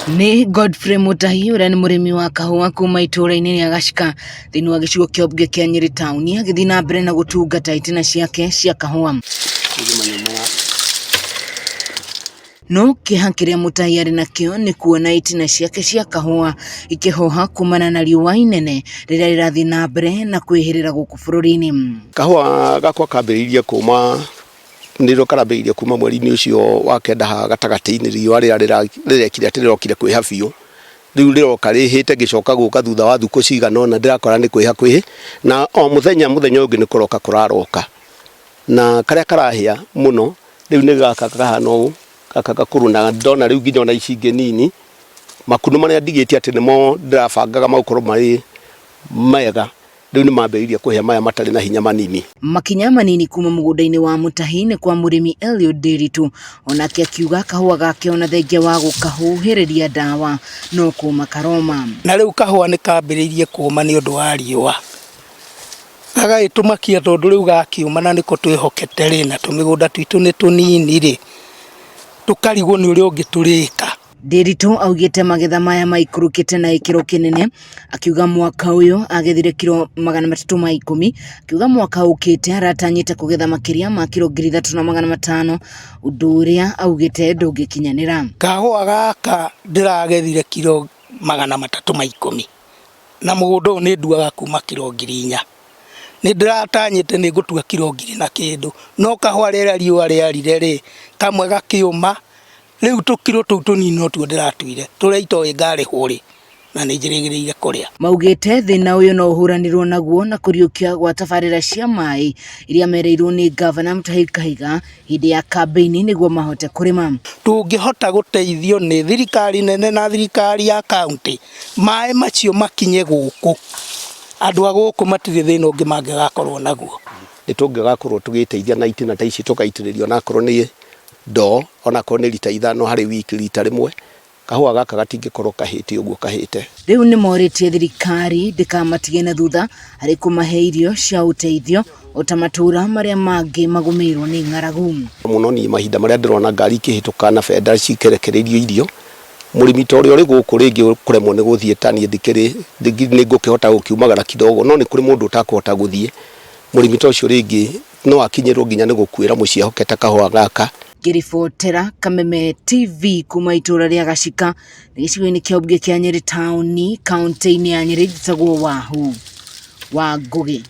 Nĩ Godfrey Mutahi ũrĩa nĩ mũrĩmi wa kahũa kuma itũũra-inĩ rĩa Gacika thĩinĩ wa gĩcigo kĩa ũmbunge kĩa Nyĩrĩ taũni agĩthiĩ na mbere na gũtungata itina ciake cia kahũa. No kĩeha kĩrĩa Mutahi arĩ nakĩo nĩ kuona itina ciake cia kahũa ikĩhoha kumana na riũa inene rĩrĩa rĩrathiĩ na mbere na kwĩhĩrĩra gũkũ bũrũri-inĩ. Kahũa gakwa kambĩrĩirie kũma nĩrĩo karambĩrĩirie kuma mweri-inĩ ũcio wa kenda haha gatagatĩ-inĩ riũa rĩrĩa rĩrekire atĩ rĩrokire kwĩha biũ. Rĩu rĩroka rĩhĩte ngĩcoka gũka thutha wa thukũ cigana ũna ndĩrakora nĩ kwĩha kwĩhĩ na o mũthenya mũthenya ũyũ ũngĩ nĩ kũroka kũraroka. Na karĩa karahĩa mũno rĩu nĩ gaka kahana ũũ, gaka gakũrũ na ndona rĩu nginya ona ici ingĩ nini, makunũ marĩa ndigĩtie atĩ nĩmo ndĩrabangaga magũkorwo marĩ mega, rĩu nĩ mambĩrĩirie kũhĩa maya matarĩ na hinya manini. Makinya manini kuma mũgũnda-inĩ wa Mũtahi nĩ kwa mũrĩmi Eliud Ndiritu, onake akiuga kahũa gake ona thengia wa gũkahuhĩrĩria ndawa no kũma karoma. Na rĩu kahũa nĩ kambĩrĩirie kũma nĩ ũndũ wa riũa. Gagagĩtũmakia tondũ rĩu gakĩũma na nĩko twĩhokete rĩ, na tũmĩgũnda twitũ nĩ tũnini rĩ, tũkarigwo nĩ ũrĩa ũngĩ tũrĩka. Ndiritu augĩte magetha maya maikũrũkĩte na gĩkĩro kĩnene, akiuga mwaka ũyũ agethire kiro 310, akiuga mwaka ũkĩte aratanyĩte kũgetha makĩria ma kiro 3500, ũndũ ũrĩa augĩte ndũngĩkinyanĩra. Kahũa gaka ndĩragethire kiro 310. Na mũgũnda ũyũ nĩ nduaga kuma kiro 4000. Nĩ ndĩratanyĩte nĩ ngũtua kiro ngiri na kĩndũ, no kahũa rĩrĩa riũa rĩarire rĩ, kamwe gakĩũma, rĩu tũkiro tũu tũnini notuo ndĩratuire, tũrĩa itoĩ ngarĩhwo rĩ, na nĩ njĩrĩgĩrĩire kũrĩa. Maugĩte thĩna ũyũ no ũhũranĩrwo naguo na kũriũkia gwa tabarĩra cia maĩ iria merĩirwo nĩ ngavana Mutahi Kahiga hĩndĩ ya kambĩini nĩguo mahote kũrĩma. Tũngĩhota gũteithio nĩ thirikari nene na thirikari ya kaũntĩ, maĩ macio makinye gũkũ, andũ a gũkũ matirĩ thĩna ũngĩ mangĩgakorwo naguo. Nĩ tũngĩgakorwo tũgĩteithia na itina ta ici tũgaitĩrĩria onakorwo nĩ ndoo, onakorwo nĩ rita ithano harĩ wiki rita rĩmwe, kahũa gaka gatingĩkorwo kahĩte ũguo kahĩte. Rĩu nĩ morĩtie thirikari ndĩkamatige na thutha harĩ kũmahe irio cia ũteithio o ta matũũra marĩa mangĩ magũmĩirwo nĩ ng'aragu. Mũno niĩ mahinda marĩa ndĩrona ngari ikĩhĩtũka na bendera cikerekereirio irio, mũrĩmi ta ũrĩa ũrĩ gũkũ rĩngĩ kũremwo nĩ gũthiĩ ta niĩ ndikĩrĩ, nĩ ngũkĩhota gũkiumagara kidogo, no nĩ kũrĩ mũndũ ũtakũhota gũthiĩ, mũrĩmi ta ũcio rĩngĩ no akinyĩrwo nginya nĩ gũkuĩra mũciĩ ehokete kahũa gaka. Ngĩribotera Kameme TV kuma itũra rĩa Gacika gĩcigo-inĩ kĩa ũmbunge kĩa Nyĩrĩ taũni kaũntĩ-inĩ ya Nyĩrĩ njĩtagwo Wahu wa Ngũgĩ.